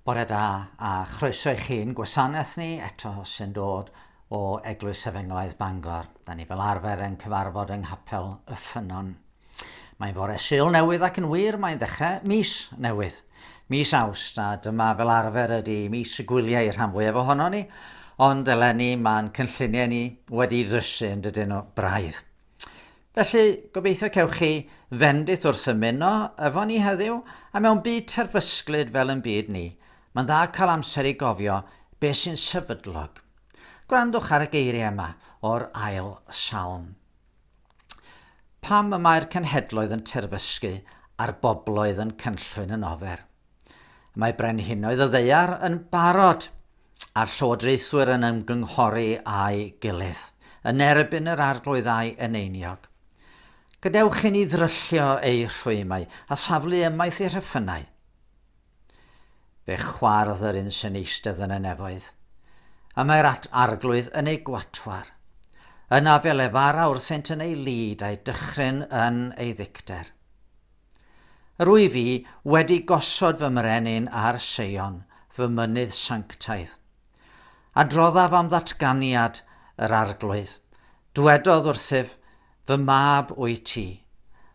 Bore da a chroeso i chi'n gwasanaeth ni eto sy'n dod o Eglwys Efengylaidd Bangor. Da ni fel arfer yn cyfarfod yng Nghapel y Ffynnon. Mae'n fore Sul newydd ac yn wir mae'n ddechrau mis newydd. Mis Awst, a dyma fel arfer ydy mis y gwyliau i'r rhan fwyaf ohono ni, ond eleni mae'n cynlluniau ni wedi drysu yn dydyn nhw braidd. Felly, gobeithio cewch chi fendith wrth ymuno efo ni heddiw, a mewn byd terfysglyd fel yn byd ni, mae'n dda cael amser i gofio beth sy'n sefydlog. Gwrandwch ar y geiriau yma o'r ail salm. Pam y mae'r cenhedloedd yn terfysgu a'r bobloedd yn cynllwyn yn ofer? Mae brenhinoedd y ddaear yn barod, a'r llywodraethwyr yn ymgynghori â'i gilydd, yn erbyn yr arglwydd a'i eneiniog. Gadewch i ni ddryllio eu rhwymau a thaflu ymaith eu rheffynnau. Fe chwardd yr un sy'n eistedd yn y nefoedd, a mae'r at arglwydd yn ei gwatwar. Yna fe lefara wrthynt yn ei lid a'i dychryn yn ei ddicter. Yr wyf fi wedi gosod fy mrenin ar Seion, fy mynydd sanctaidd. Adroddaf am ddatganiad yr Arglwydd. Dwedodd wrthyf, Fy mab wyt ti.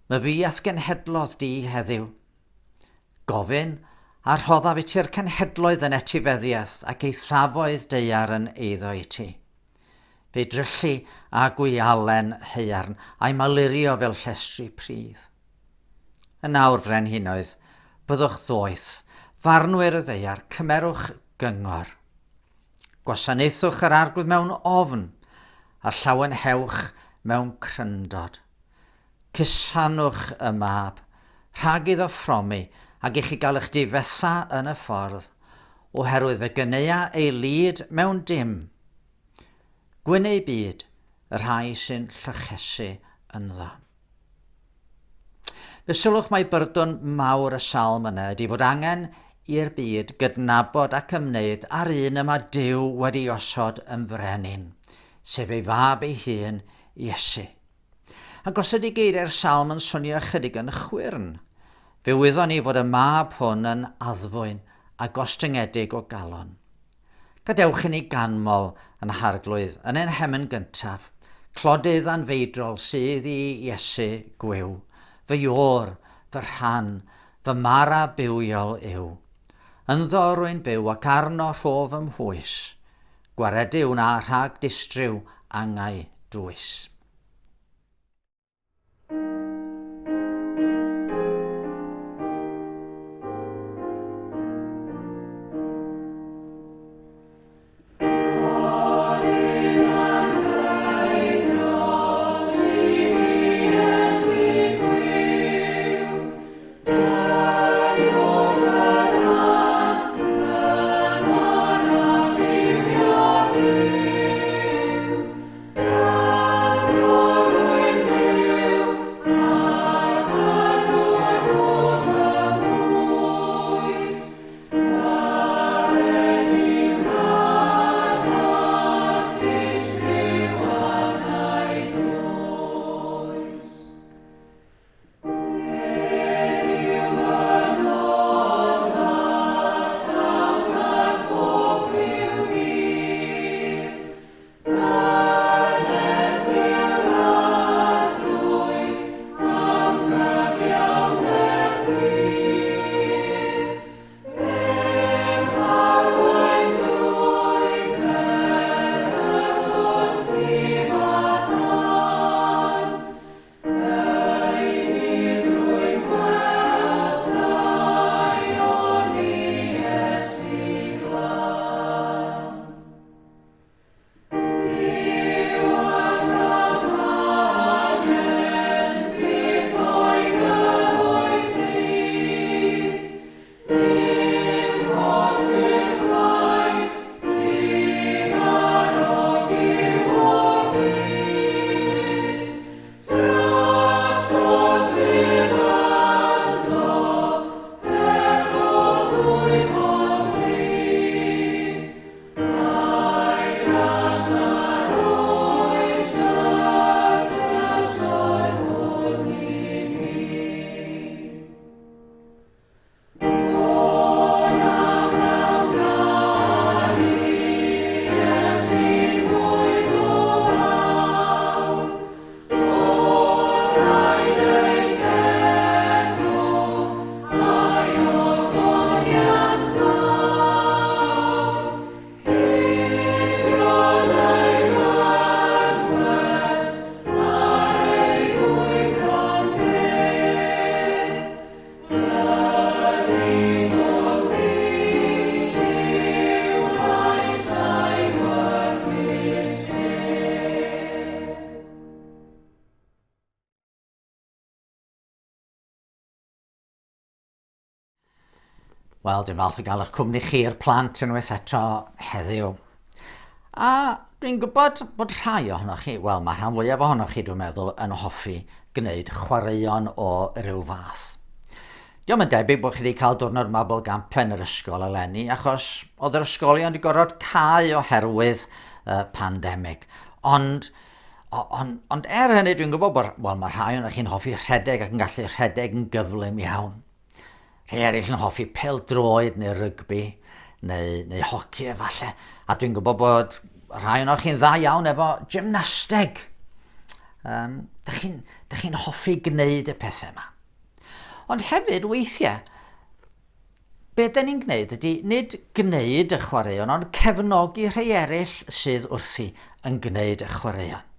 Myfi a'th genhedlodd di heddiw. Gofyn, a rhoddaf i ti'r cenhedloedd yn etifeddiaeth ac eithafoedd daear yn eiddo i ti. Fe dryllu â gwialen haearn a'i malurio fel llestri pridd. Yn awr, frenhinoedd, byddwch ddoeth, farnwyr y ddaear, cymerwch gyngor. Gwasanaethwch yr arglwydd mewn ofn, a llawenhewch mewn cryndod. Cusanwch y mab, rhag iddo ffromi, ag i chi gael eich difetha yn y ffordd, oherwydd fe gyneua ei lid mewn dim. Gwyn eu byd, y rhai sy'n llychesu ynddo. Fe sylwch mai byrdwn mawr y salm yna ydy fod angen i'r byd gydnabod ac ymwneud â'r un y mae Duw wedi osod yn frenin, sef ei fab ei hun, Iesu. Ac os ydy geiriau'r salm yn swnio ychydig yn chwyrn, fe wyddon ni fod y mab hwn yn addfwyn a gostyngedig o galon. Gadewch i ni ganmol yn Harglwydd yn ein hemyn gyntaf, clodydd anfeidrol sydd i Iesu gwiw, fy iôr, fy rhan, fy mara bywiol yw. Ynddo rwy'n byw ac arno rho fy mhwys, gwaredu wna rhag distryw angau dwys. Wel, dwi'n falch o gael eich cwmni chi'r plant unwaith eto heddiw. A dwi'n gwybod bod rhai ohonoch chi, wel mae rhan fwyaf ohonoch chi dwi'n meddwl yn hoffi gwneud chwaraeon o ryw fath. Diolch yn debyg bod chi wedi cael diwrnod mabolgampau yn yr ysgol eleni, achos oedd yr ysgolion wedi gorfod cau oherwydd y pandemig. Ond, ond, ond er hynny dwi'n gwybod bod, wel, mae rhai ohonoch chi'n hoffi rhedeg ac yn gallu rhedeg yn gyflym iawn. Rhai eraill yn hoffi pêl-droed neu rygbi neu, neu hoci efallai. A dwi'n gwybod bod rhai o'n chi'n dda iawn efo gymnasteg. Um, da chi'n chi hoffi gwneud y pethau yma. Ond hefyd, weithiau, be da ni'n gwneud ydy nid gwneud y chwaraeon, ond cefnogi rhai eraill sydd wrthi yn gwneud y chwaraeon.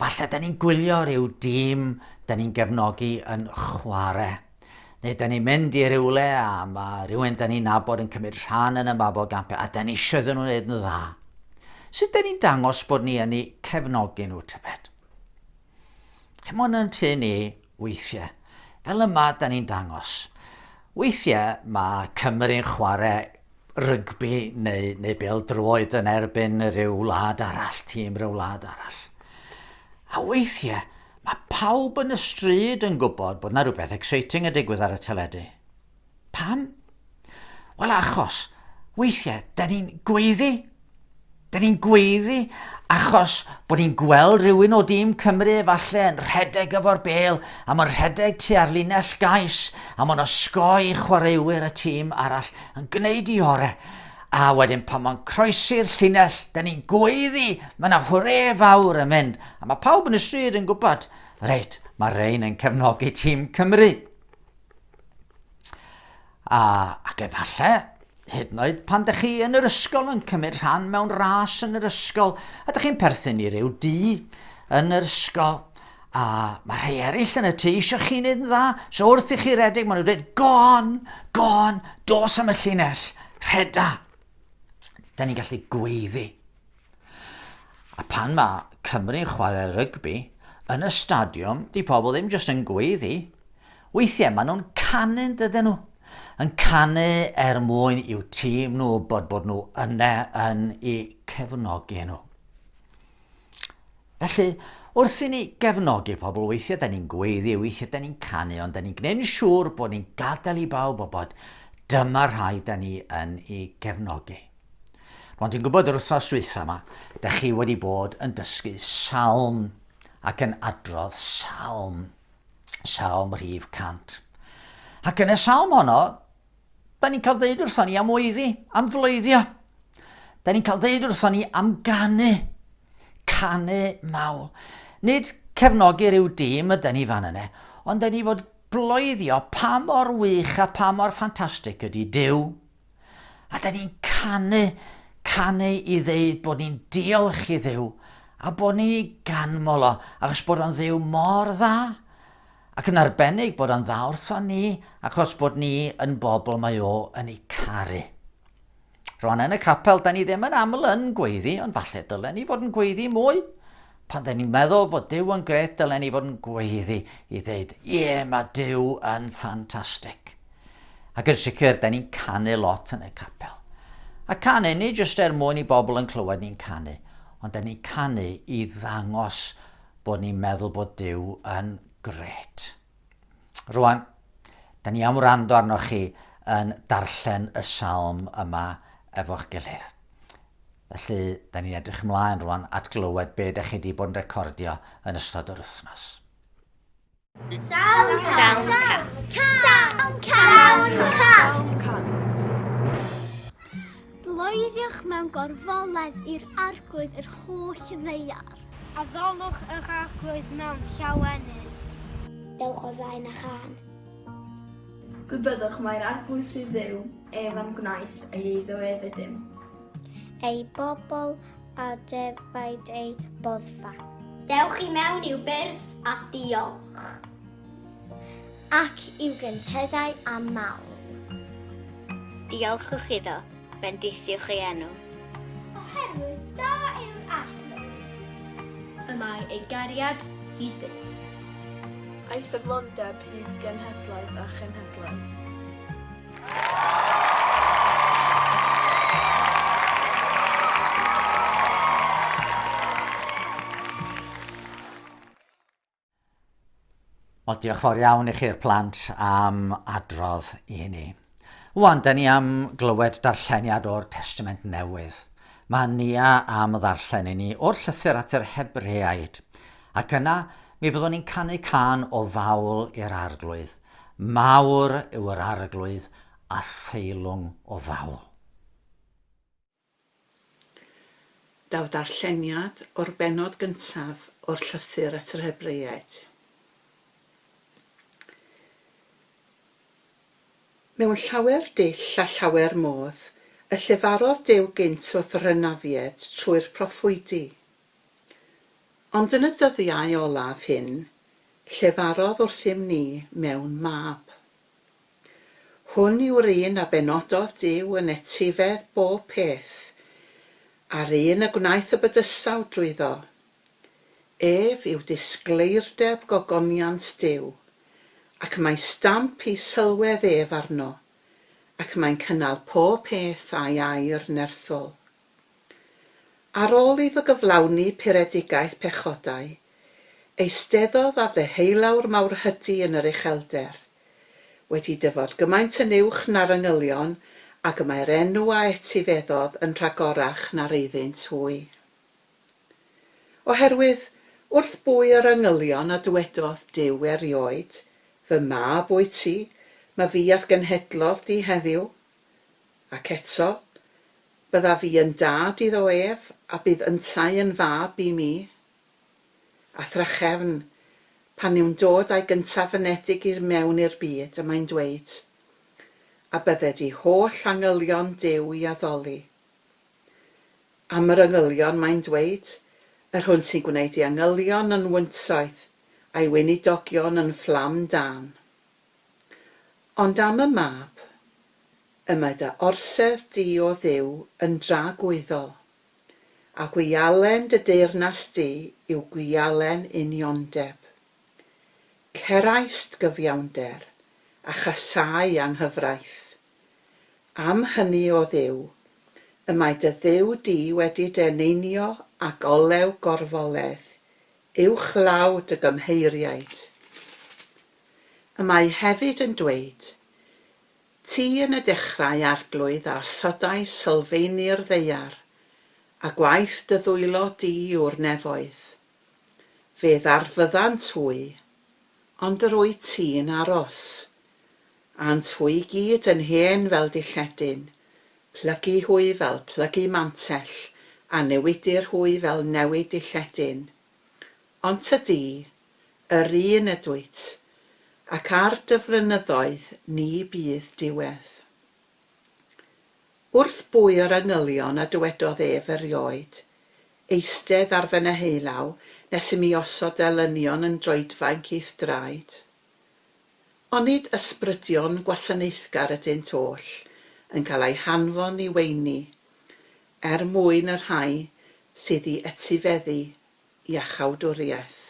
Falle da ni'n gwylio rhyw dîm da ni'n gefnogi yn chwarae. Neu da ni'n mynd i rywle a mae rhywun da ni'n nabod yn cymryd rhan yn y mabolgampau a da ni eisiau iddyn nhw wneud yn dda. Sut da ni'n dangos bod ni yn eu cefnogi nhw, tybed? Chymod yn tŷ ni weithiau. Fel yma da ni'n dangos. Weithiau mae Cymru'n chwarae rygbi neu, neu bêl-droed yn erbyn rhyw wlad arall, tîm rhyw wlad arall. A weithiau, mae pawb yn y stryd yn gwybod bod yna rhywbeth exciting yn digwydd ar y teledu. Pam? Wel, achos, weithiau, da ni'n gweiddi. Da ni'n gweiddi achos bod ni'n gweld rhywun o dîm Cymru efallai yn rhedeg efo'r bêl a mae'n rhedeg tua'r linell gais a mae'n osgoi chwaraewyr y tîm arall yn gwneud i ore. A wedyn pan mae'n croesi'r llinell, da ni'n gweiddi, mae yna hwre fawr yn mynd. A mae pawb yn y stryd yn gwybod, reit, mae rhain yn cefnogi tîm Cymru. A, ac efallai, hyd yn oed pan dych chi yn yr ysgol yn cymryd rhan mewn ras yn yr ysgol, a dych chi'n perthyn i ryw dŷ yn yr ysgol, a mae rhai eraill yn y tŷ eisiau chi wneud yn dda, so wrth i chi redeg, maen nhw'n dweud, go on, go on, dos am y llinell, rheda. Da ni'n gallu gweiddi. A pan mae Cymru'n chwarae rygbi, yn y stadiwm, di pobl ddim jyst yn gweiddi. Weithiau maen nhw'n canu'n dydyn nhw. Yn canu er mwyn i'w tîm nhw bod bod nhw yna yn eu cefnogi nhw. Felly, wrth i ni gefnogi pobl, weithiau da ni'n gweiddi, weithiau da ni'n canu, ond da ni'n gwneud yn siŵr bod ni'n gadael i bawb wybod dyma rhai da ni yn ei gefnogi. Rwan dwi'n gwybod yr wythnos dwytha yma, da chi wedi bod yn dysgu salm ac yn adrodd salm, salm rhif 100. Ac yn y salm honno, da ni'n cael deud wrthon ni am weiddi, am floeddio. Da ni'n cael deud wrthon ni am ganu, canu mawl. Nid cefnogi rhyw dîm ydy ni fan yna, ond da ni fod bloeddio pa mor wych a pa mor ffantastig ydy Duw. A da ni'n canu, canu i ddeud bod ni'n diolch i Dduw a bod ni'n ei ganmol o, achos bod o'n Dduw mor dda. Ac yn arbennig bod o'n dda wrtho ni, achos bod ni yn bobl mae o yn ei caru. Rwan yn y capel, da ni ddim yn aml yn gweiddi, ond falle dylen ni fod yn gweiddi mwy. Pan da ni'n meddwl fod Duw yn gret, dylen ni fod yn gweiddi i ddeud, ie, yeah, mae Duw yn ffantastig. Ac yn sicr, da ni'n canu lot yn y capel. A canu, nid jyst er mwyn i bobl yn clywed ni'n canu, ond da ni'n canu i ddangos bod ni'n meddwl bod Duw yn gret. Rwan, da ni am wrando arnoch chi yn darllen y salm yma efo'ch gilydd. Felly, da ni'n edrych ymlaen rwan at glywed be da chi wedi bod yn recordio yn ystod yr wythnos. Salm 100. Salm 100. Bloeddiwch mewn gorfoledd i'r Arglwydd yr holl ddaear. Addolwch yr Arglwydd mewn llawenydd. Dewch o flaen a chân. Gwybyddwch mai'r Arglwydd sydd Dduw, ef a'm gwnaeth, a'i eiddo ef ydym. Ei bobl a defaid ei boddfa. Dewch i mewn i'w byrth a diolch. Ac i'w gynteddau a mawl. Diolchwch iddo, bendithiwch ei enw. Oherwydd da yw'r Arglwydd. Y mae ei gariad hyd byth. A'i ffyddlondeb hyd genhedlaeth a chenhedlaeth. Wel, diolch fawr iawn i chi'r plant am adrodd i ni. Wan, da ni am glywed darlleniad o'r Testament Newydd. Mae Nia am ddarllen i ni o'r llythyr at yr Hebreaid. Ac yna, mi fyddwn ni'n canu cân o fawl i'r Arglwydd. Mawr yw yr Arglwydd a theilwng o fawl. Daw darlleniad o'r bennod gyntaf o'r llythyr at yr Hebreaid. Mewn llawer dull a llawer modd, y llefarodd Duw gynt wrth yr hynafiaid trwy'r proffwydi. Ond yn y dyddiau olaf hyn, llefarodd wrthym ni mewn mab. Hwn yw'r un a benododd Duw yn etifedd bob peth, a'r un y gwnaeth y bydysawd drwyddo. Ef yw disgleirdeb gogoniant Duw, ac mae stamp ei sylwedd ef arno, ac mae'n cynnal pob peth â'i air nerthol. Ar ôl iddo gyflawni puredigaeth pechodau, eisteddodd ar ddeheulawr mawrhydi yn yr uchelder, wedi dyfod gymaint yn uwch na'r angylion ag y mae'r enw a etifeddodd yn rhagorach na'r eiddynt hwy. Oherwydd, wrth bwy yr angylion a dywedodd Duw erioed, Fy mab wyt ti, ma fi a'th genhedlodd di heddiw? Ac eto, Byddaf fi yn dad iddo ef, a bydd yntau yn fab i mi. A thrachefn, pan yw'n dod â'i gyntaf-fynedig i mewn i'r byd, y mae'n dweud, A bydded i holl angylion Duw i addoli. Am yr angylion mae'n dweud, Yr hwn sy'n gwneud ei angylion yn wyntoedd, a'i weinidogion yn fflam dân. Ond am y Mab, y mae dy orsedd di, O Dduw, yn dragwyddol, a gwialen dy deyrnas di yw gwialen uniondeb. Ceraist gyfiawnder, a chasau anghyfraith. Am hynny, O Dduw, y mae dy Dduw di wedi dy eneinio ag olew gorfoledd, uwchlaw dy gymheiriaid. Y mae hefyd yn dweud, Ti yn y dechrau, Arglwydd, a osodais sylfeini'r ddaear, a gwaith dy ddwylo di yw'r nefoedd. Fe ddarfyddant hwy, ond yr wyt ti'n aros. Ânt hwy i gyd yn hen fel dilledyn, plygu hwy fel plygu mantell, a newidir hwy fel newid dilledyn. Ond tydi, Yr un ydwyt, ac ar dy flynyddoedd ni bydd diwedd. Wrth bwy o'r angylion a dywedodd ef erioed, Eistedd ar fy neheulaw nes i mi osod dy elynion yn droedfainc i'th draed? Onid ysbrydion gwasanaethgar ydynt oll yn cael eu hanfon i weini, er mwyn y rhai sydd i etifeddu iachawdwriaeth.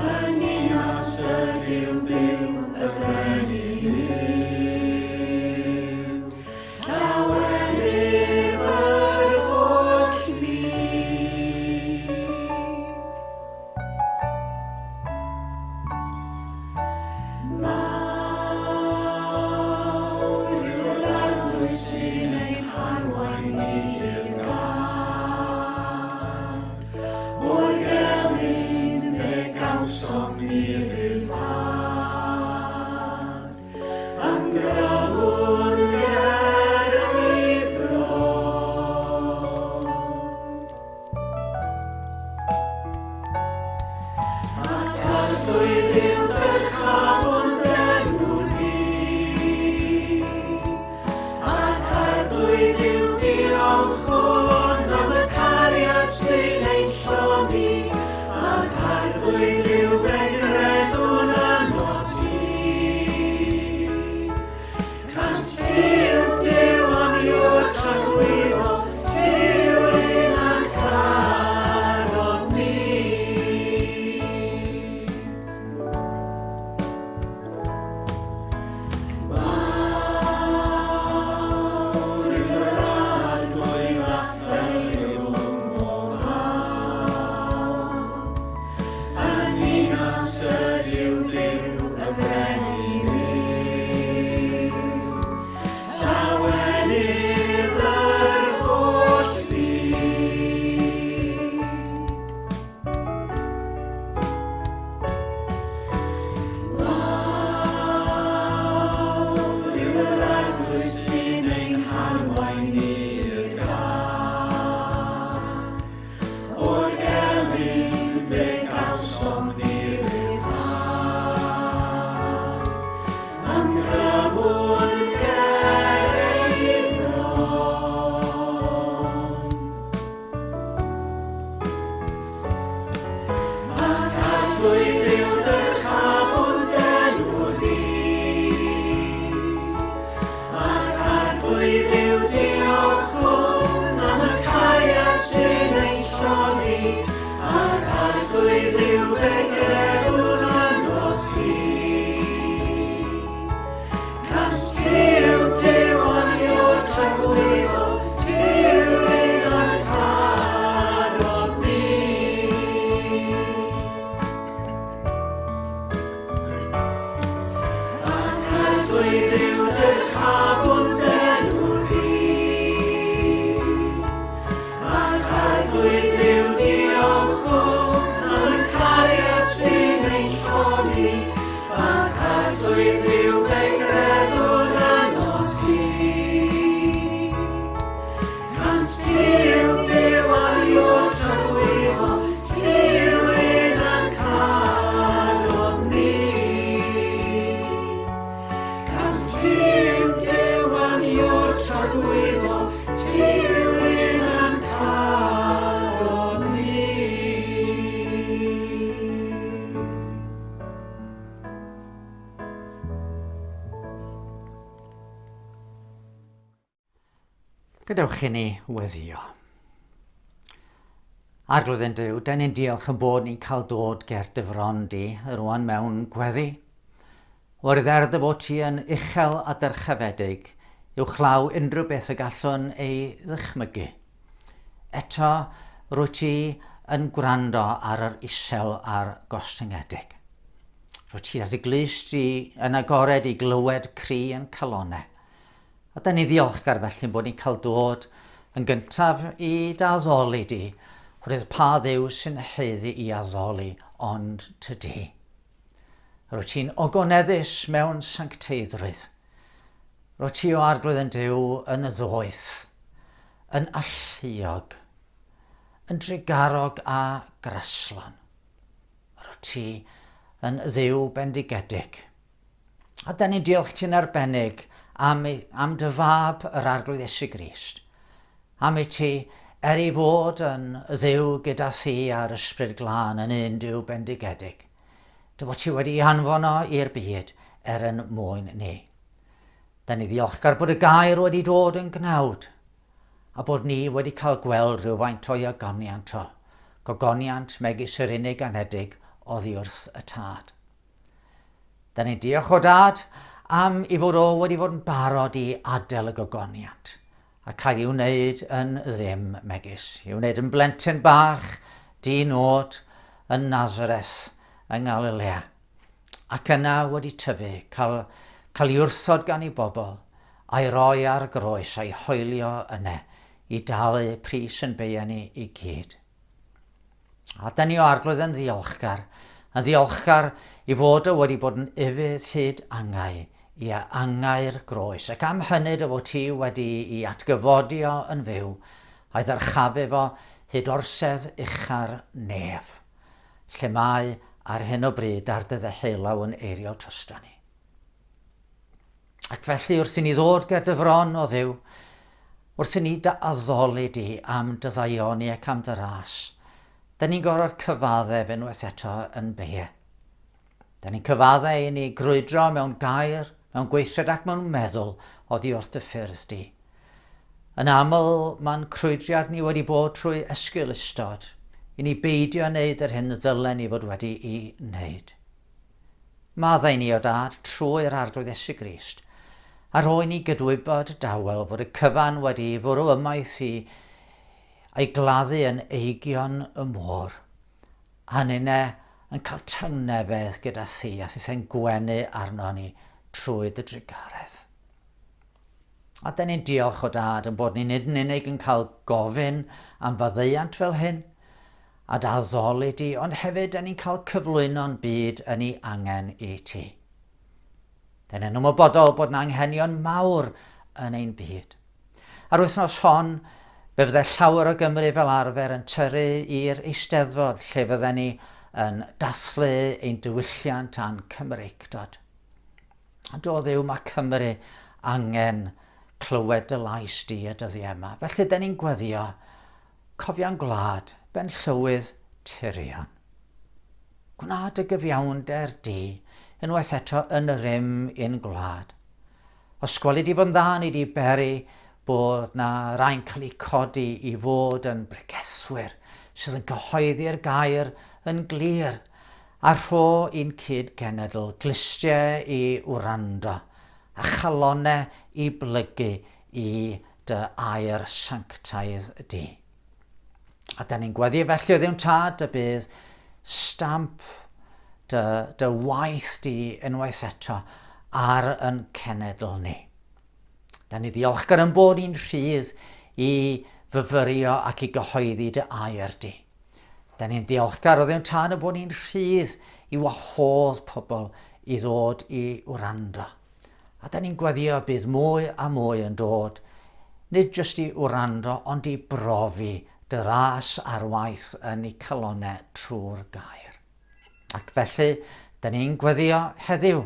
Yn ninas y Duw byw, y brenin. tragwyddol, ti yw'r un a'n carodd ni. Gadewch i ni weddio. Arglwydd ein Duw, den ni'n diolch yn bod ni'n cael dod ger dy fron di rwan mewn gweddi. Oherwydd er dy fod ti yn uchel a dyrchafedig, uwchlaw unrhyw beth y gallwn ei ddychmygu. Eto, rwy ti yn gwrando ar yr isel a'r gostyngedig. Rwy ti ar dy glust di yn agored i glywed cri yn calonau. A da ni'n ddiolchgar felly bod ni'n cael dod yn gyntaf i dy addoli di, oherwydd pa Dduw sy'n haeddu i addoli ond tydi. Rwyt ti'n ogoneddus mewn sancteiddrwydd. Rwyt ti o Arglwydd yn Duw yn ddoeth, yn alluog, yn drugarog a graslon. Rwyt ti yn Dduw bendigedig. A da ni'n diolch ti'n arbennig am, am dy fab yr Arglwydd Iesu Grist. Am i ti, er ei fod yn Dduw gyda thi a'r Ysbryd Glân yn un Duw bendigedig, dy fod ti wedi anfon o i'r byd er yn mwyn ni. Da ni ddiolchgar bod y gair wedi dod yn gnawd, a bod ni wedi cael gweld rhywfaint o'i ogoniant o, gogoniant megis yr unig anedig oddi wrth y Tad. Da ni'n diolch o Dad am i fod o wedi fod yn barod i adael y gogoniant a cael ei wneud yn ddim megis, i'w wneud yn blentyn bach, di-nod, yn Nazareth yng Ngalilea. Ac yna wedi tyfu, cael, cael ei wrthod gan ei bobl, a'i roi ar groes a'i hoelio yna i dalu pris yn beia ni i gyd. A da ni o Arglwydd yn ddiolchgar, yn ddiolchgar i fod o wedi bod yn ufudd hyd angau, i angau'r groes, ac am hynny dy fod ti wedi i atgyfodi o yn fyw, a'i ddyrchafu fo hyd orsedd ucha'r nef, lle mae ar hyn o bryd ar dy ddeheulaw yn eiriol drosto ni. Ac felly wrth i ni ddod ger dy fron, o Dduw, wrth i ni dy addoli di am dy ddaioni ac am dy ras, da ni'n gorfod cyfaddef unwaith eto yn beie. Da ni'n cyfaddef i ni grwydro mewn gair, mewn gweithred ac mewn meddwl oddi wrth dy ffyrdd di. Yn aml, mae'n crwydriad ni wedi bod trwy esgeulustod, i ni beidio wneud yr hyn ddylen ni fod wedi i wneud. Maddau ni, o Dad, trwy'r Arglwydd Iesu Grist, a rhoi ni gydwybod dawel fod y cyfan wedi ei fwrw ymaith i a'i gladdu yn eigion y môr, a ninne yn cael tangnefedd gyda thi a thithau'n gwenu arno ni trwy dy drugaredd. A dyn ni'n diolch o Dad yn bod ni nid yn unig yn cael gofyn am faddeuant fel hyn, a dy addoli di, ond hefyd da ni'n cael cyflwyno'n byd yn ei angen i ti. Da ni'n ymwybodol bod yna anghenion mawr yn ein byd. A'r wythnos hon, fe fydde llawer o Gymru fel arfer yn tyrru i'r Eisteddfod lle fydden ni yn dathlu ein diwylliant a'n Cymreictod. A do Dduw, mae Cymru angen clywed dy lais di y dyddiau yma. Felly, da ni'n gweddio Cofia'n gwlad, benllywydd tirion. Gwna dy gyfiawnder di unwaith eto yn rym i'n gwlad. Os gweli di fod yn dda ni di beri bod na rai'n cael eu codi i fod yn bregethwyr sydd yn cyhoeddi'r gair yn glir, a rho i'n cyd-genedl glustiau i wrando, a chalonnau i blygu i dy air sanctaidd di. A da ni'n gweddi felly o Dduw'n Tad y bydd stamp dy, dy waith di unwaith eto ar yn cenedl ni. Da ni ddiolchgar yn bod ni'n rhydd i fyfyrio ac i gyhoeddi dy air di. Da ni'n ddiolchgar o Dduw'n Tad y bod ni'n rhydd i wahodd pobl i ddod i wrando. A da ni'n gweddio bydd mwy a mwy yn dod, nid jyst i wrando, ond i brofi dy ras ar waith yn eu calonnau trwy'r gair. Ac felly, da ni'n gweddio heddiw,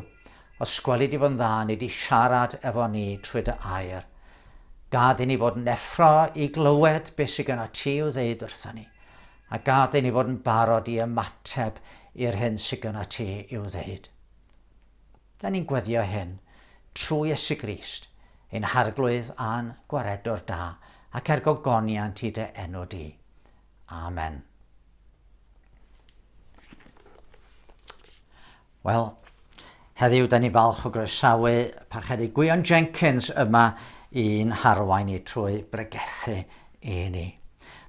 os gweli di fo'n dda, ni di siarad efo ni trwy dy air. Gad i ni fod yn effro i glywed beth sydd gyda ti i'w ddeud wrthon ni, a gad i ni fod yn barod i ymateb i'r hyn sydd gyda ti i'w ddeud. Da ni'n gweddio hyn trwy Iesu Grist, ein Harglwydd a'n Gwaredwr da, ac er gogoniant i dy enw di. Amen. Wel, heddiw da ni falch o groesawu Parchedig Gwion Jenkins yma i'n harwain ni trwy bregethu i ni.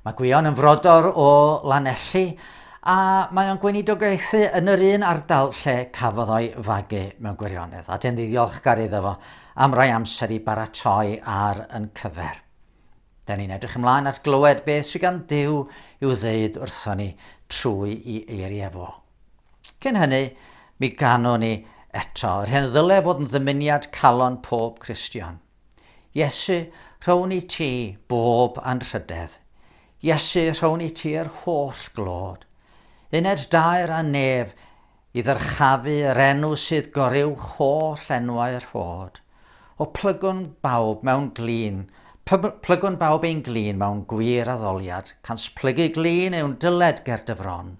Mae Gwion yn frodor o Lanelli a mae o'n gweinidogaethu yn yr un ardal lle cafodd o'i fagu mewn gwirionedd, a dyn ddiolchgar iddo fo am roi amser i baratoi ar yn cyfer. Da ni'n edrych ymlaen at glywed beth sydd gan Duw i'w ddeud wrthon ni trwy i eiriau fo. Cyn hynny, mi ganwn ni eto yr hyn ddyle fod yn ddymuniad calon pob Cristion. Iesu, rhown i ti bob anrhydedd. Iesu, rhown i ti yr holl glod. Uned daer a nef i ddyrchafu yr enw sydd goruwch holl enwau'r rhod. O plygwn bawb mewn glin, plygwn bawb ein glin mewn gwir addoliad, cans plygu glin yw'n dyled ger dy fron.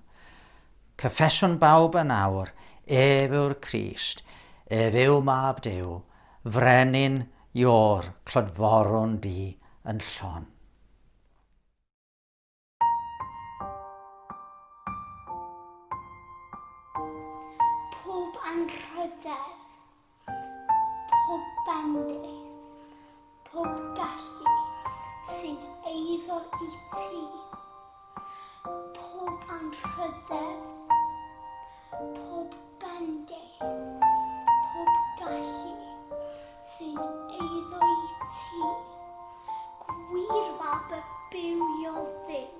Cyffeswn bawb yn awr, ef yw'r Crist, ef yw Mab Duw, Frenin Iôr, clodforwn di yn llon. Pob anrhydedd, pob bendith, pob gallu sy'n eiddo i ti. Pob anrhydedd, pob bendith, pob gallu sy'n eiddo i ti, gwir fab y bywiol Dduw.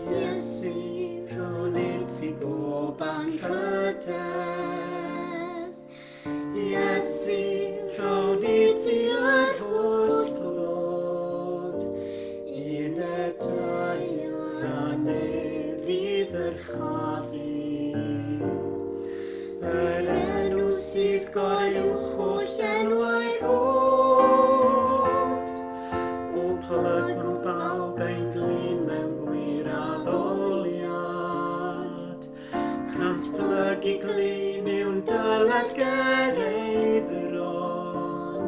Iesu, rhown i ti bob anrhydedd. Iesu, rhown i ti yr holl glod. Un y daear a nef i ddyrchafu. Yr enw sydd goruwch holl enwau rhod. O plygwn bawb ein glin mewn gwir addoliad. Cans plygu glin yw'n dyled ger ei fron.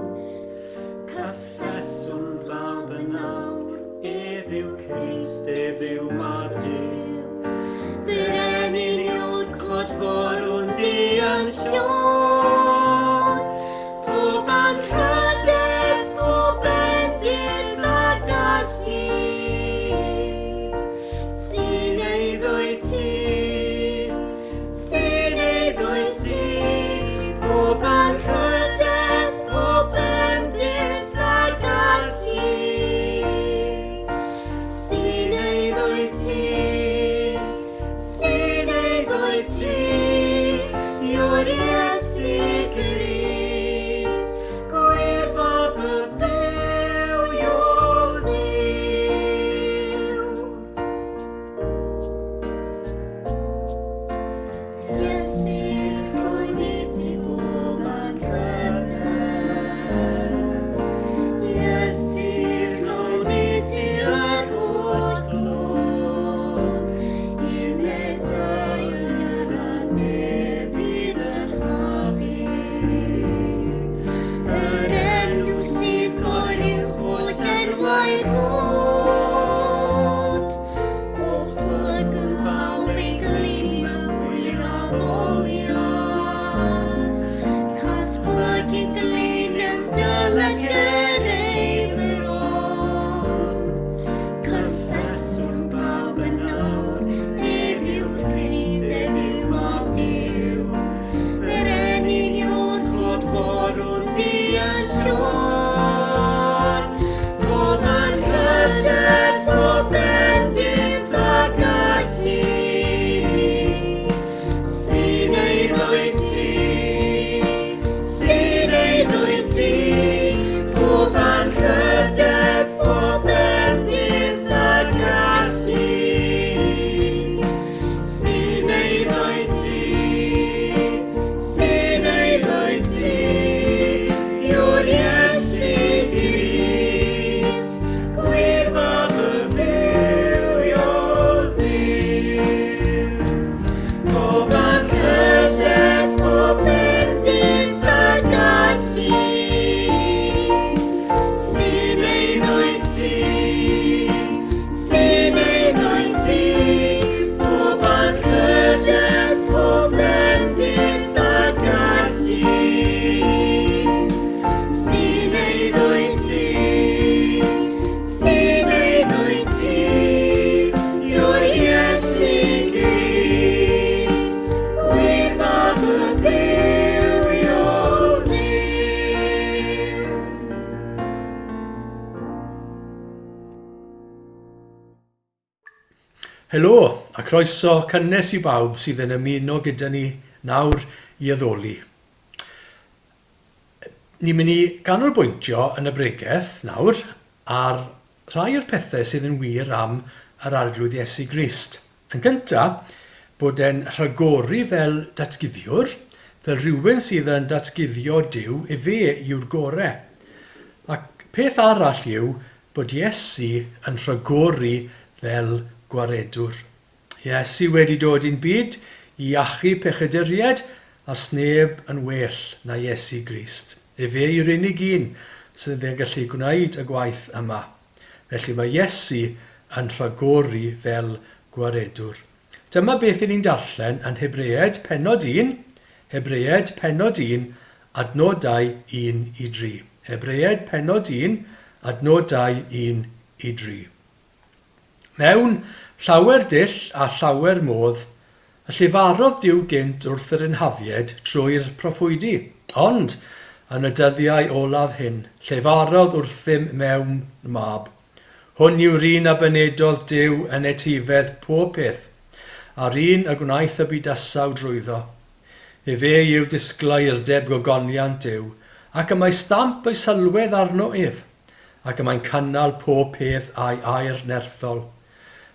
Cyffeswn bawb yn awr, ef yw Crist, ef yw Mab Duw. Fyrenin yw'r clodforwn di yn llon. Pob anrhydedd, pob bendith a gallu, sy'n eiddo i ti, sy'n eiddo i ti, pob anrhydedd. Helo, a croeso cynnes i bawb sydd yn ymuno gyda ni nawr i addoli. Ni'n mynd i ganolbwyntio yn y bregeth nawr ar rhai o'r pethau sydd yn wir am yr Arglwydd Iesu Grist. Yn gyntaf, bod e'n rhagori fel datguddiwr, fel rhywun sydd yn datguddio Duw, efe yw'r gore. Ac peth arall yw bod Iesu yn rhagori fel Gwaredwr. Iesu wedi dod i'n byd i achub pechaduriaid a sneb yn well na Iesu Grist. Efe yw'r unig un sydd yn gallu gwneud y gwaith yma. Felly mae Iesu yn rhagori fel Gwaredwr. Dyma beth 'yn ni'n darllen yn Hebreaid pennod 1, Hebreaid pennod 1, adnodau 1 i 3. Hebreaid pennod 1, adnodau 1 i 3. Mewn llawer dull a llawer modd, y llefarodd Duw gynt wrth yr unhafiaid trwy'r proffwydi, ond, yn y dyddiau olaf hyn, llefarodd wrthym mewn mab. Hwn yw'r un a benedodd Duw yn etifedd pob peth, a'r un y gwnaeth y bydysawd drwyddo. Efe yw disgleirdeb gogoniant Duw, ac y mae stamp ei sylwedd arno ef, ac y mae'n cynnal pob peth â'i air nerthol.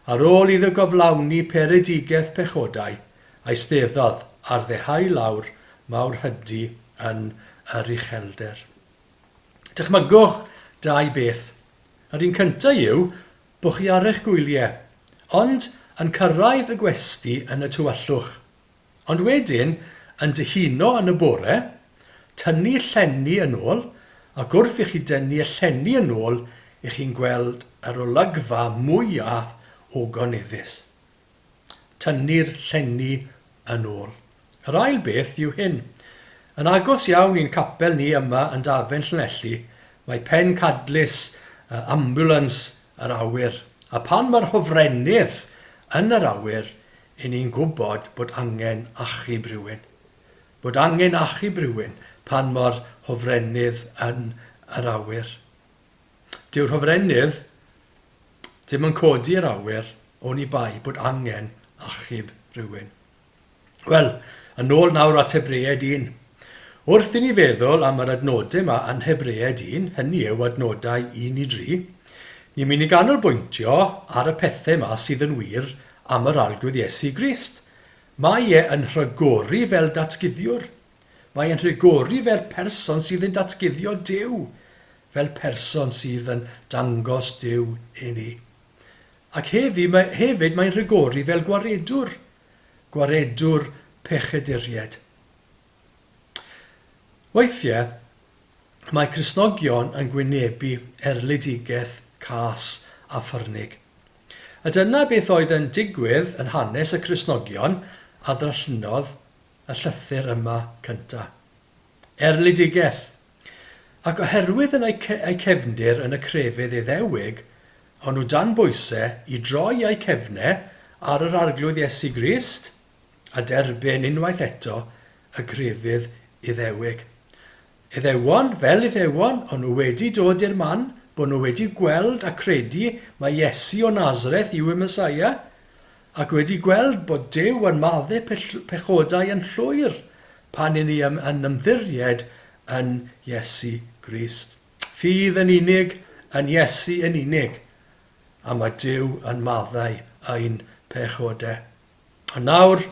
Ar ôl iddo gyflawni peredigaeth pechodau, eisteddodd ar ddeheulawr mawrhydi yn yr uchelder. Dychmygwch dau beth. Yr un cyntaf yw bod chi ar eich gwyliau, ond yn cyrraedd y gwesty yn y tywyllwch. Ond wedyn, yn dihuno yn y bore, tynnu llenni yn ôl, ac wrth i chi dynnu y llenni yn ôl, i chi'n gweld yr olygfa mwyaf ogoneddus. Tynnu'r llenni yn ôl. Yr ail beth yw hyn. Yn agos iawn i'n capel ni yma yn Dafen Llanelli, mae pencadlys ambiwlans yr awyr, a phan mae'r hofrennydd yn yr awyr, 'yn ni'n gwybod bod angen achub rhywun. Bod angen achub rhywun pan mae'r hofrennydd yn yr awyr. Dyw'r hofrennydd ddim yn codi i'r awyr oni bai bod angen achub rhywun. Wel, yn ôl nawr at Hebreaid 1. Wrth i ni feddwl am yr adnodau yma yn Hebreaid 1, hynny yw adnodau 1 i 3, ni'n mynd i ganolbwyntio ar y pethau yma sydd yn wir am yr Arglwydd Iesu Grist. Mae e yn rhagori fel datguddiwr. Mae e'n rhagori fel person sydd yn datguddio Duw, fel person sydd yn dangos Duw i ni. Ac heddi, mae, hefyd mae'n rhagori fel gwaredwr, gwaredwr pechaduriaid. Weithiau, mae Cristnogion yn gwynebu erledigaeth cas a ffyrnig. A dyna beth oedd yn digwydd yn hanes y Cristnogion a ddarllenodd y llythyr yma cynta. Erledigaeth. Ac oherwydd yn eu eu cefndir yn y crefydd Iddewig, o'n nhw dan bwyse i droi eu cefne ar yr Arglwydd Iesu Grist a derbyn unwaith eto y grefydd Iddewig. Iddewon, fel Iddewon, o'n nhw wedi dod i'r man bod nhw wedi gweld a credu mai Iesu o Nazareth yw y Meseia, ac wedi gweld bod Duw yn madde pechodau yn llwyr pan 'yn ni yn ymddiried yn Iesu Grist. Ffydd yn unig, yn Iesu yn unig, a mae Duw yn maddau ein pechodau. Ond nawr,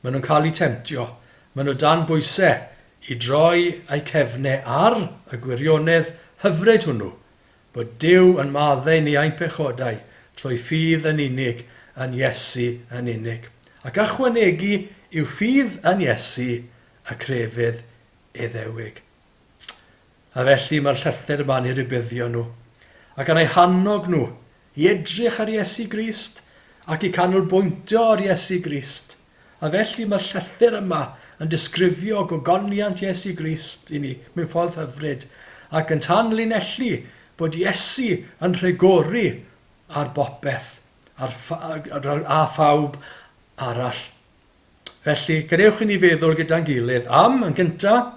maen nhw'n cael eu temtio, maen nhw dan bwysau i droi eu cefnau ar y gwirionedd hyfryd hwnnw, bod Duw yn maddau ni ein pechodau trwy ffydd yn unig yn Iesu yn unig, ac ychwanegu i'w ffydd yn Iesu y crefydd Iddewig. A felly mae'r llythyr yma'n eu rhybuddio nhw, ac yn eu hannog nhw i edrych ar Iesu Grist ac i canolbwyntio ar Iesu Grist. A felly mae'r llythyr yma yn disgrifio gogoniant Iesu Grist i ni mewn ffordd hyfryd, ac yn tanlinellu bod Iesu yn rhagori ar bopeth ar, a phawb arall. Felly, gadewch i ni feddwl gyda'n gilydd am, yn gyntaf,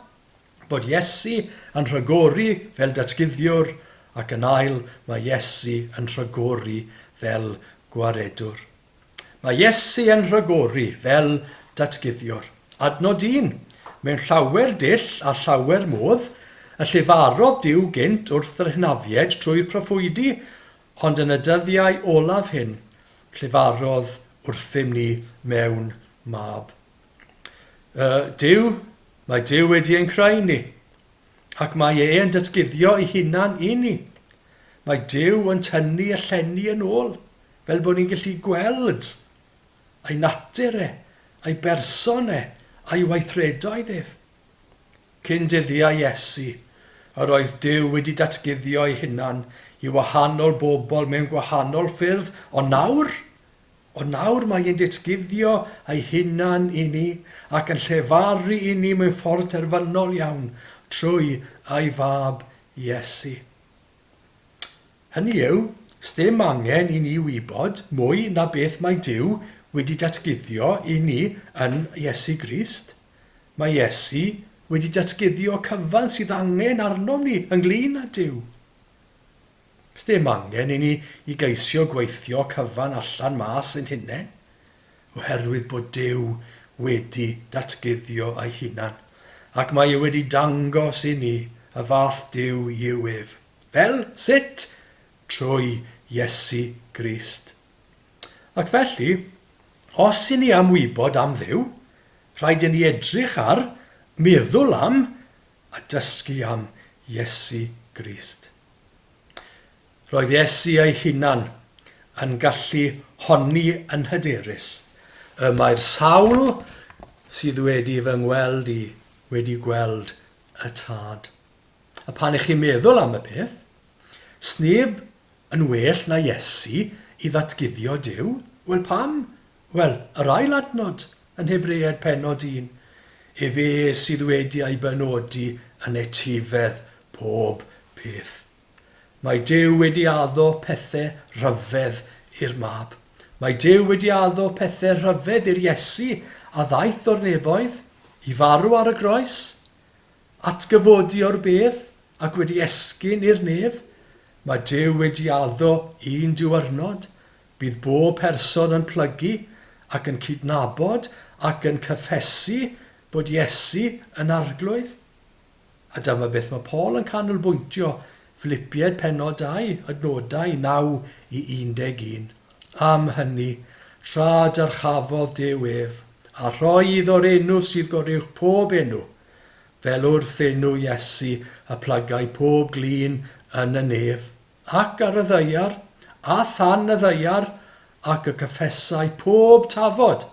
bod Iesu yn rhagori fel datguddiwr, ac yn ail, mae Iesu yn rhagori fel gwaredwr. Mae Iesu yn rhagori fel datguddiwr. Adnod 1, Mewn llawer dull a llawer modd, y llefarodd Duw gynt wrth yr hynafiaid trwy'r proffwydi, ond yn y dyddiau olaf hyn, llefarodd wrthym ni mewn mab. Y Duw, mae Duw wedi ein creu ni, ac mae e yn datguddio ei hunan i ni. Mae Duw yn tynnu y llenni yn ôl, fel bod ni'n gallu gweld ei natur e, ei berson e, a'i weithredoedd ef. Cyn dyddiau Iesu, yr oedd Duw wedi datguddio ei hunan i wahanol bobl mewn gwahanol ffyrdd, ond nawr, ond nawr mae e'n datguddio ei hunan i ni ac yn llefaru i ni mewn ffordd terfynol iawn trwy ei Fab Iesu. Hynny yw, sdim angen i ni wybod mwy na beth mae Duw wedi datguddio i ni yn Iesu Grist. Mae Iesu wedi datguddio cyfan sydd angen arnom ni ynglŷn â Duw. Sdim angen i ni i geisio gweithio cyfan allan mas ein hunain, oherwydd bod Duw wedi datguddio ei hunan, ac mae e wedi dangos i ni y fath Duw yw ef. Fel? Sut? Trwy Iesu Grist. Ac felly, os i ni am wybod am Dduw, rhaid i ni edrych ar, meddwl am, a dysgu am Iesu Grist. Roedd Iesu ei hunan yn gallu honni yn hyderus, Y mae'r sawl sydd wedi fy ngweld i wedi gweld y Tad. A pan ych chi'n meddwl am y peth, sneb yn well na Iesu i ddatguddio Duw. Wel pam? Wel, yr ail adnod yn Hebreaid pennod 1, Efe sydd wedi ei benodi yn etifedd pob peth. Mae Duw wedi addo pethe rhyfedd i'r Mab. Mae Duw wedi addo pethe rhyfedd i'r Iesu a ddaeth o'r nefoedd i farw ar y groes, Atgyfodi o'r bedd ac wedi esgyn i'r nef, mae Duw wedi addo un diwrnod bydd bob person yn plygu ac yn cydnabod ac yn cyffesu bod Iesu yn Arglwydd. A dyma beth mae Paul yn canolbwyntio, Philipiaid pennod 2, adnodau 9 i 11. Am hynny, tra dyrchafodd Duw ef, a rhoi iddo'r enw sydd goruwch pob enw, Fel wrth enw Iesu y plygai pob glin yn y nef, ac ar y ddaear, a than y ddaear, ac y cyffesai pob tafod,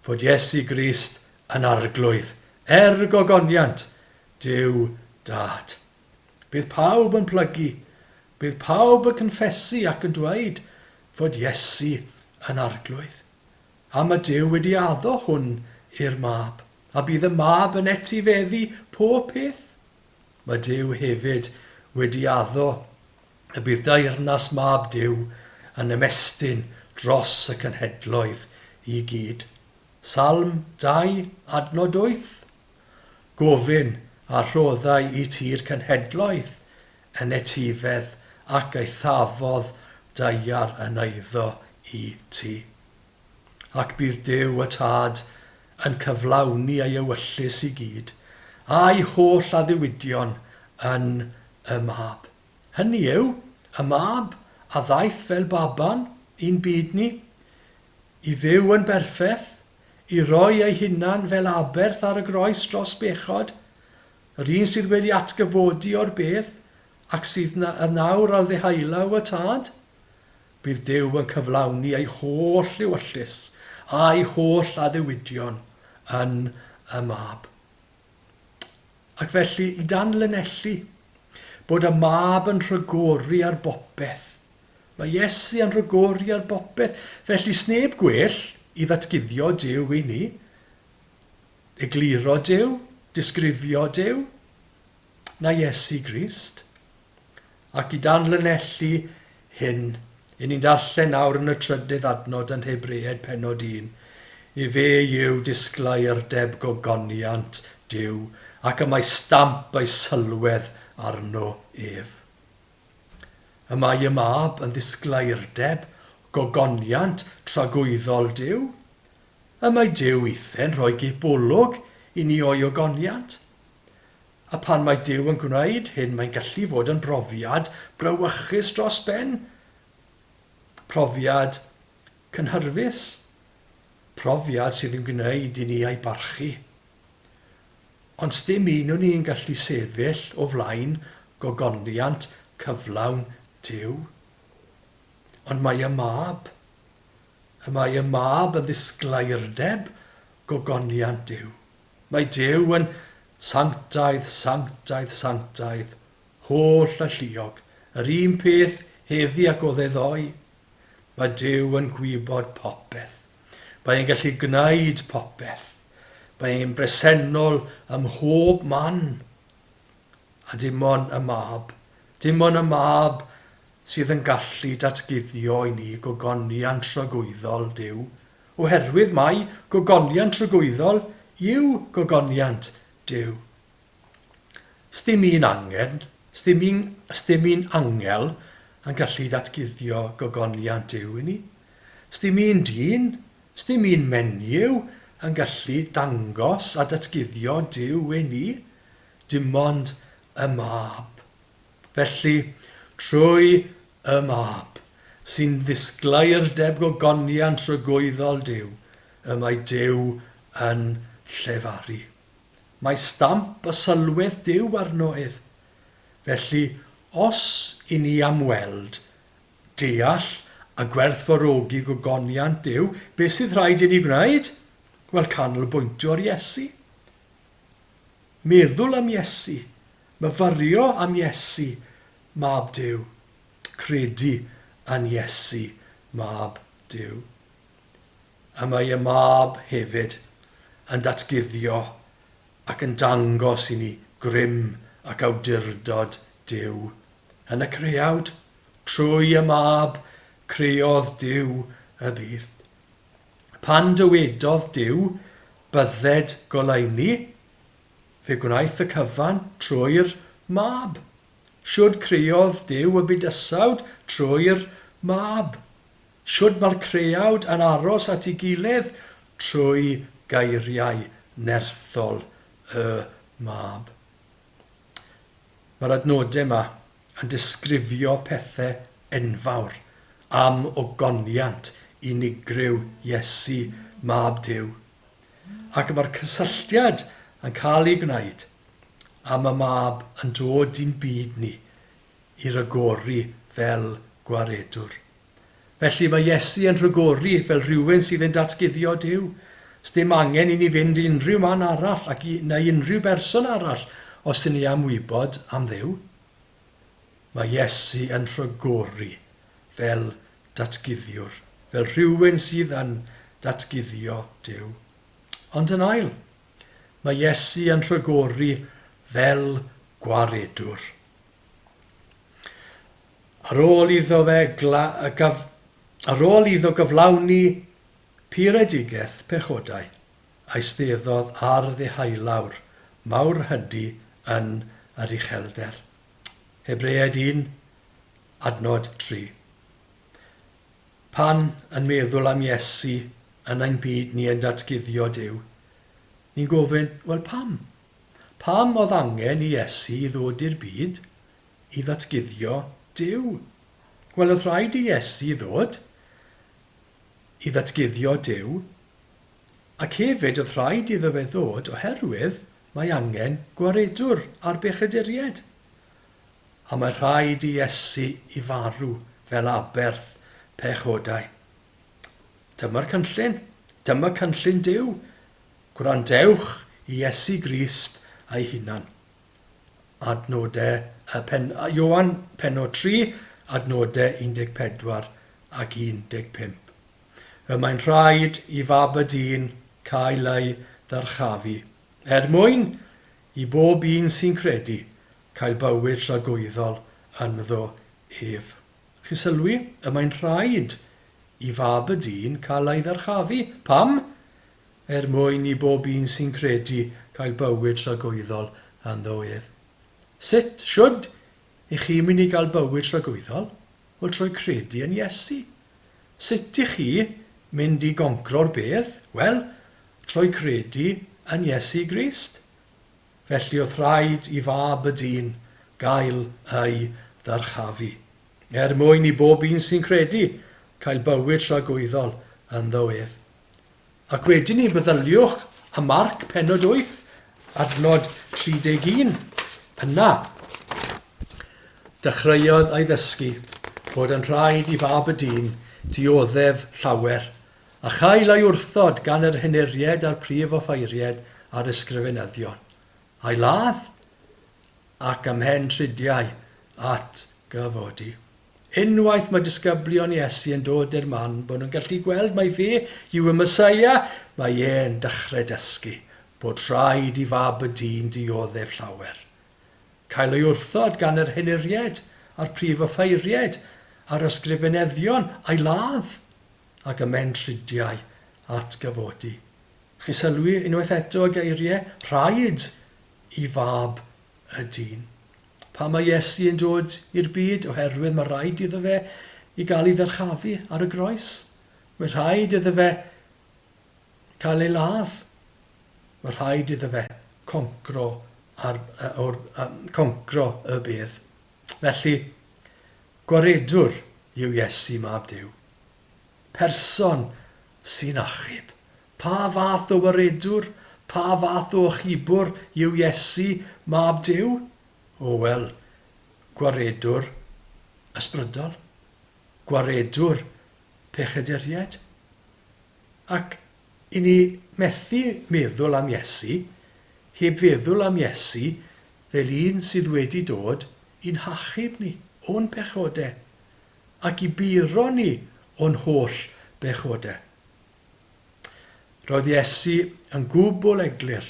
fod Iesu Grist yn Arglwydd, er gogoniant Duw Dad. Bydd pawb yn plygu, bydd pawb yn cynffesu ac yn dweud fod Iesu yn Arglwydd. A mae Duw wedi addo hwn i'r Mab, a bydd y Mab yn etifeddu pob peth. Mae Duw hefyd wedi addo y bydd deyrnas Mab Duw yn ymestyn dros y cenhedloedd i gyd. Salm 2, adnod 8. Gofyn a rhoddai i ti'r cenhedloedd yn etifedd ac eithafodd daear yn eiddo i ti. Ac bydd Duw y Tad yn cyflawni ei ewyllys i gyd, a'i holl addewidion yn y Mab. Hynny yw, y Mab a ddaeth fel baban i'n byd ni, i fyw yn berffeth, i roi ei hunan fel aberth ar y groes dros bechod, Yr un sydd wedi atgyfodi o'r bedd, ac sydd yn awr ar ddeheulaw y Tad? Bydd Duw yn cyflawni ei holl ewyllys a'i holl addewidion yn y Mab. Ac felly, i danlinellu bod y Mab yn rhagori ar bopeth. Mae Iesu yn rhagori ar bopeth, felly sneb gwell i ddatguddio Duw i ni. Egluro Duw, disgrifio Duw, na Iesu Grist. Ac i danlinellu hyn, i ni'n darllen nawr yn y trydydd adnod yn Hebreaid pennod 1, Efe yw disgleirdeb gogoniant Duw, ac y mae stamp ei sylwedd arno ef. Y mae y Mab yn ddisgleirdeb gogoniant tragwyddol Duw? Y mae Duw eithau'n rhoi gip olwg i ni o'i ogoniant. A pan mae Duw yn gwneud hyn mae'n gallu fod yn brofiad brawychus dros ben. Profiad cynhyrfus. Profiad sydd yn gwneud i ni ei barchu. Ond sdim un o ni yn gallu sefyll o flaen gogoniant cyflawn Duw. Ond mae y Mab. Y mae y Mab yn ddisgleirdeb gogoniant Duw. Mae Duw yn sanctaidd, sanctaidd, sanctaidd, holl alluog, yr un peth heddi ac oedd e ddoe. Mae Duw yn gwybod popeth. Mae e'n gallu gwneud popeth. Mae e'n bresennol ym mhob man. A dim ond y Mab, dim ond y Mab sydd yn gallu datguddio i ni gogoniant tragwyddol Duw, oherwydd mai gogoniant tragwyddol yw gogoniant Duw. Sdim un angen, sdim un, sdim un angel yn gallu datguddio gogoniant Duw i ni. Sdim un dyn, sdim un menyw yn gallu dangos a datguddio Duw i ni, dim ond y Mab. Felly, trwy y Mab, sy'n ddisgleirdeb gogoniant tragwyddol Duw, y mae Duw yn llefaru. Mae stamp y sylwedd Duw arno ef. Felly, os i ni am weld, deall a gwerthfawrogi gogoniant Duw, beth sydd rhaid i ni gwneud? Wel, canolbwyntio ar Iesu. Meddwl am Iesu. Myfyrio am Iesu, Mab Duw. Credu yn Iesu, Mab Duw. Y mae y Mab hefyd yn datguddio ac yn dangos i ni grym ac awdurdod Duw. Yn y creawd, trwy y Mab, creodd Duw y byd. Pan dywedodd Duw, Bydded goleuni, fe gwnaeth y cyfan trwy'r Mab. Shwd creodd Duw y bydysawd trwy'r Mab? Shwd mae'r creawd yn aros at ei gilydd? Trwy geiriau nerthol y Mab. Mae'r adnodau yma yn disgrifio pethau enfawr am ogoniant unigryw Iesu, Mab Duw. Ac mae'r cysylltiad yn cael ei gwneud am y Mab yn dod i'n byd ni i ragori fel Gwaredwr. Felly mae Iesu yn rhagori fel rhywun sydd yn datguddio Duw. Sdim angen i ni fynd i unrhyw man arall ac i, neu unrhyw berson arall os ydyn ni am wybod am Dduw. Mae Iesu yn rhagori fel datguddiwr, fel rhywun sydd yn datguddio Duw. Ond yn ail, mae Iesu yn rhagori fel gwaredwr. Ar ôl iddo fe gla- gyf- ar ôl iddo gyflawni puredigaeth pechodau, eisteddodd ar ddeheulawr mawrhydi yn yr uchelder. Hebreaid 1, adnod 3. Pan yn meddwl am Iesu yn ein byd ni yn datguddio Duw, ni'n gofyn, wel pam? Pam oedd angen i Iesu i ddod i'r byd? I ddatguddio Duw. Wel, oedd rhaid i Iesu ddod i ddatguddio Duw, ac hefyd oedd rhaid iddo fe ddod oherwydd mae angen gwaredwr ar bechaduriaid. A mae rhaid i Iesu i farw fel aberth pechodau. Dyma'r cynllun. Dyma cynllun Duw. Gwrandewch i Iesu Grist ei hunan. Adnodau, pen, Ioan pennod 3, adnodau 14 ac 15. Y mae'n rhaid i Fab y Dyn cael ei ddyrchafu, er mwyn i bob un sy'n credu cael bywyd tragwyddol ynddo ef. Chi'n sylwi? Y mae'n rhaid i Fab y Dyn cael ei ddyrchafu. Pam? Er mwyn i bob un sy'n credu cael bywyd tragwyddol ynddo ef. Sut, shwd, i chi'n mynd i gael bywyd tragwyddol? Wel, trwy credu yn Iesu. Sut i chi mynd i goncro'r bedd? Wel, trwy credu yn Iesu Grist. Felly oedd rhaid i Fab y Dyn gael ei ddyrchafu, er mwyn i bob un sy'n credu cael bywyd tragwyddol ynddo ef. Ac wedyn ni meddyliwch am Marc pennod 8, adnod 31. Yna, dechreuodd ei ddysgu bod yn rhaid i Fab y Dyn dioddef llawer, a chael ei wrthod gan yr henuriaid a'r prif offeiriaid a'r ysgrifenyddion, a'i ladd, ac ymhen tridiau at gyfodi. Unwaith mae disgyblion Iesu yn dod i'r man bod nhw'n gallu gweld mai fe yw y Meseia, mae e'n dechrau dysgu bod rhaid i Fab y Dyn dioddef llawer, cael ei wrthod gan yr henuriaid a'r prif offeiriaid a'r ysgrifenyddion, a'i ladd, ac ymhen tridiau at gyfodi. Chi sylwi unwaith eto y geiriau, rhaid i Fab y Dyn. Pam mae Iesu yn dod i'r byd? Oherwydd mae rhaid iddo fe i gael ei ddyrchafu ar y groes. Mae rhaid iddo fe cael ei ladd. Mae rhaid iddo fe concro, ar, or, concro y bedd. Felly, gwaredwr yw Iesu Mab Duw. Person sy'n achub. Pa fath o waredwr, pa fath o achubwr yw Iesu, Mab Duw? O, wel, gwaredwr ysbrydol, gwaredwr pechaduriaid. Ac i ni methu meddwl am Iesu heb feddwl am Iesu fel un sydd wedi dod i'n hachub ni o'n pechodau ac i buro ni o'n holl bechodau. Roedd Iesu yn gwbl eglur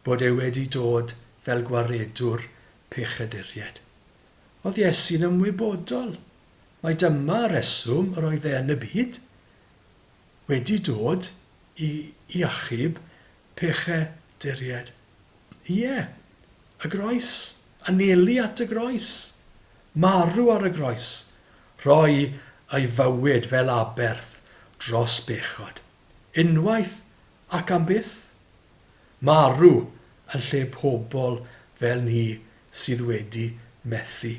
bod e wedi dod fel gwaredwr pechaduriaid. Oedd Iesu'n ymwybodol mai dyma reswm yr oedd e yn y byd, wedi dod i i achub pechaduriaid. Ie, y groes, anelu at y groes, marw ar y groes, rhoi ei fywyd fel aberth dros bechod, unwaith ac am byth. Marw yn lle pobl fel ni sydd wedi methu.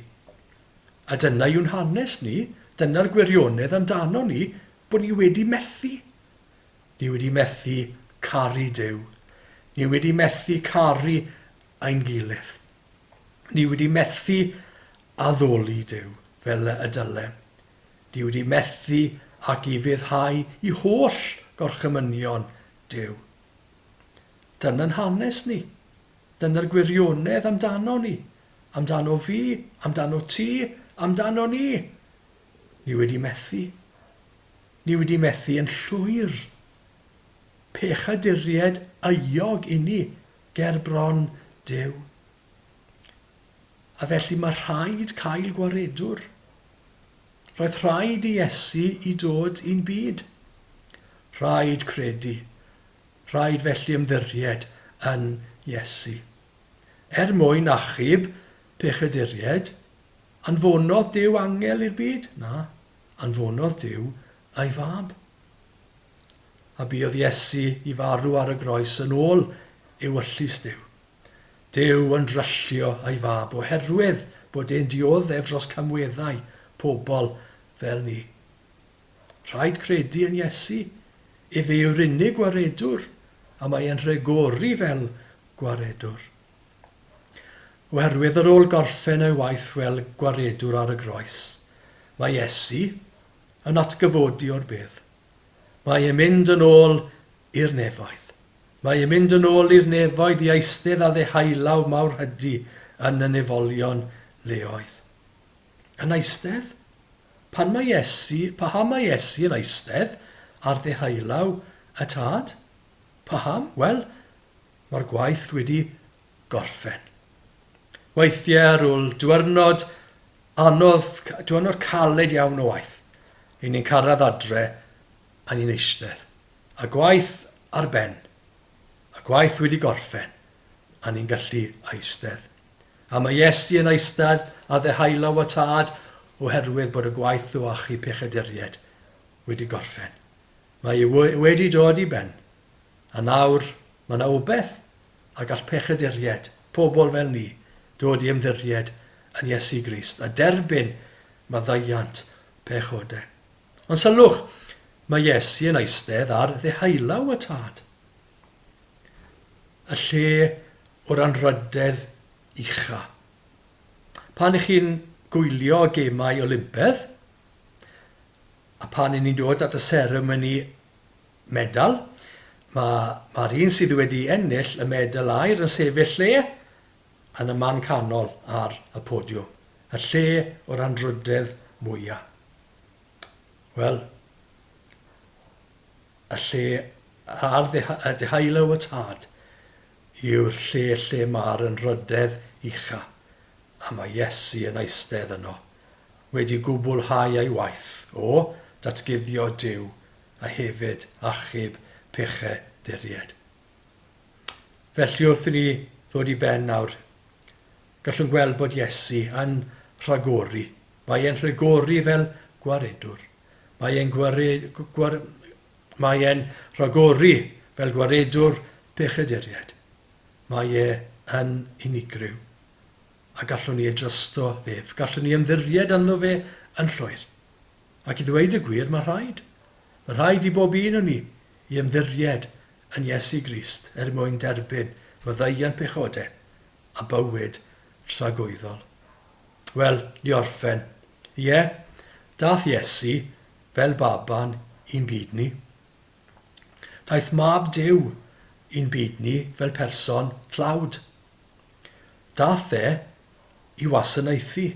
A dyna yw'n hanes ni, dyna'r gwirionedd amdano ni, bod ni wedi methu. Ni wedi methu caru Duw. Ni wedi methu caru ein gilydd. Ni wedi methu addoli Duw fel y dylem. Ni wedi methu ac ufuddhau i holl gorchymynion Duw. Dyna'n hanes ni. Dyna'r gwirionedd amdano ni. Amdano fi, amdano ti, amdano ni. Ni wedi methu. Ni wedi methu yn llwyr. Pechaduriaid euog inni ger bron Duw. A felly mae rhaid cael gwaredwr. Roedd rhaid i Iesu i dod i'n byd. Rhaid credu. Rhaid felly ymddiried yn Iesu. Er mwyn achub pechaduriaid, anfonodd Duw angel i'r byd? Na, anfonodd Duw ei Fab. A buodd Iesu i farw ar y groes yn ôl ewyllys Duw. Duw yn dryllio ei Fab oherwydd bod e'n dioddef dros camweddau pobl fel ni. Rhaid credu yn Iesu. Efe yw'r unig Gwaredwr, a mae e'n rhagori fel Gwaredwr. Oherwydd ar ôl gorffen ei waith fel Gwaredwr ar y groes, mae Iesu yn atgyfodi o'r bedd. Mae e'n mynd yn ôl i'r nefoedd. Mae e'n mynd yn ôl i'r nefoedd i eistedd ar ddehaulaw mawrhydi yn y nefolion leoedd. Yn eistedd? Pan mae Iesu, paham mae Iesu yn eistedd ar ddehaulaw y Tad? Paham? Wel, mae'r gwaith wedi gorffen. Weithiau ar ôl diwrnod anodd, diwrnod caled iawn o waith, i ni'n cyrraedd adre a ni'n eistedd. A gwaith ar ben. A gwaith wedi gorffen. A ni'n gallu eistedd. A mae Iesu yn eistedd ar ddehaulaw y Tad oherwydd bod y gwaith o achub pechaduriaid wedi gorffen. Mae e wedi dod i ben. A nawr, mae yna obaith a gall pechaduriaid, pobl fel ni, dod i ymddiried yn Iesu Grist a derbyn maddeuant pechodau. Ond sylwch, mae Iesu yn eistedd ar ddeheulaw y Tad. Y lle o'r anrhydedd ucha. Pan ych chi'n gwylio gemau Olympedd, a pan 'yn ni'n dod at y seremoni medal, mae, mae'r un sydd wedi ennill y medal aur yn sefyll lle? Yn y man canol ar y podiwm. Y lle o'r anrhydedd mwya. Wel, y lle ar y deheulo y Tad yw'r lle lle mae'r anrhydedd ucha, a mae Iesu yn eistedd yno, wedi gwbwlhau ei waith o datguddio Duw a hefyd achub pechaduriaid. Felly wrth i ni ddod i ben nawr, gallwn gweld bod Iesu yn rhagori. Mae e'n rhagori fel gwaredwr. Mae e'n gware, gware, mae e'n rhagori fel gwaredwr pechaduriaid. Mae e yn unigryw. A gallwn ni ei drysto fef. Gallwn ni ymddiried ynddo fe yn llwyr. Ac i ddweud y gwir, mae rhaid. Mae rhaid i bob un o ni i ymddiried yn Iesu Grist er mwyn derbyn maddeuant pechodau a bywyd tragwyddol. Wel, i orffen, ie, daeth Iesu fel baban i'n byd ni. Daeth Mab Duw i'n byd ni fel person tlawd. Daeth e i wasanaethu.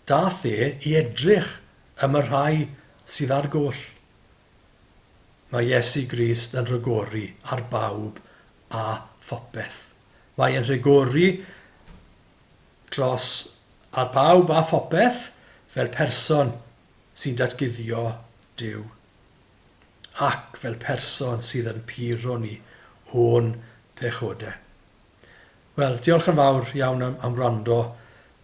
Daeth e i edrych am y rhai sydd ar goll. Mae Iesu Grist yn rhagori ar bawb a phopeth. Mae e'n rhagori dros ar bawb a phopeth fel person sy'n datguddio Duw ac fel person sydd yn puro ni o'n pechodau. Wel, diolch yn fawr iawn am, am wrando.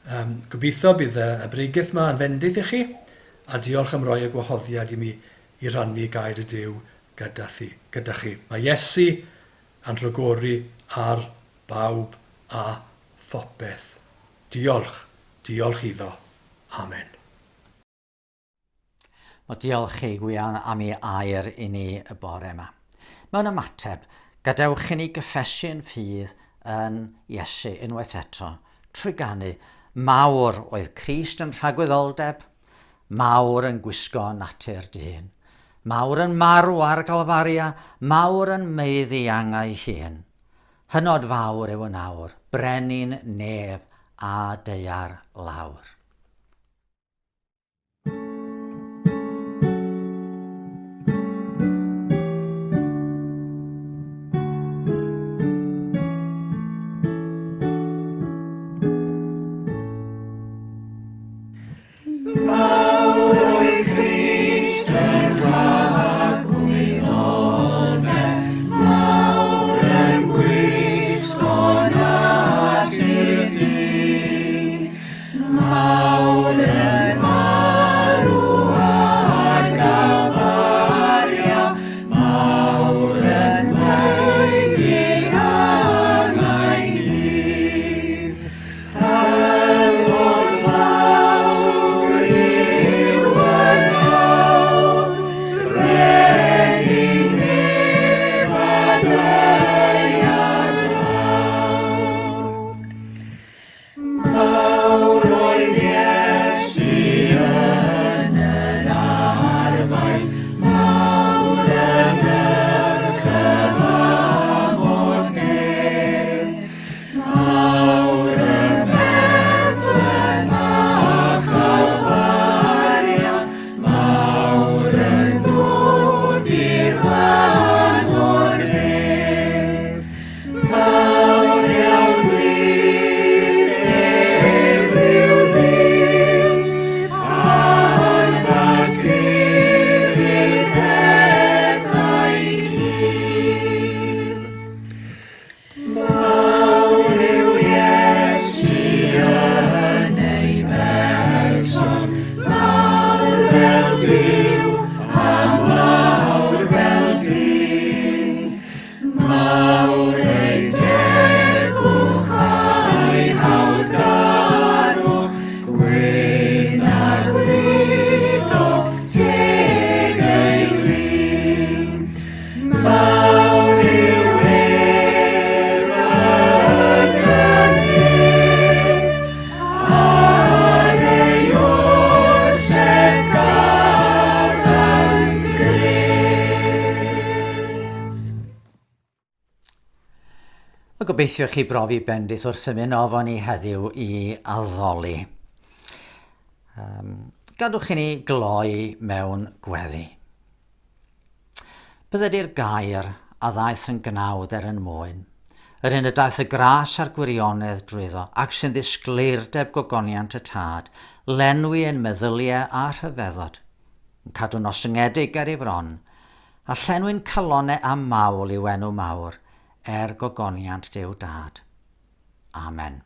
Um, gobeithio bydd y, y bregeth yma yn fendith i chi, a diolch am roi y gwahoddiad i mi i rannu gair y Duw gyda, thi, gyda chi. Mae Iesu yn rhagori ar bawb a phopeth. Diolch, diolch iddo. Amen. Wel, diolch i Gwion am ei air i ni y bore yma. Mewn ymateb, gadewch i ni gyffesu'n ffydd yn Iesu unwaith eto, trwy ganu, Mawr oedd Crist yn rhagwyddoldeb, mawr yn gwisgo natur dyn, mawr yn marw ar Galfaria, mawr yn meiddi angau hun. Hynod fawr yw yn awr, brenin nef a daear lawr. Mawr oedd Crist yn rhagwyddoldeb, mawr yn gwisgo natur dyn. A gobeithio chi brofi bendith wrth ymuno efo ni heddiw i addoli. Um, gadwch i ni gloi mewn gweddi. Bydded i'r gair a ddaeth yn gnawd er yn mwyn, yr un y daeth y gras a'r gwirionedd drwyddo, ac sy'n ddisgleirdeb gogoniant y Tad, lenwi ein meddyliau a rhyfeddod, yn cadw'n ostyngedig ger ei fron, a llenwi'n calonau â mawl i'w enw mawr, er gogoniant Duw Dad. Amen.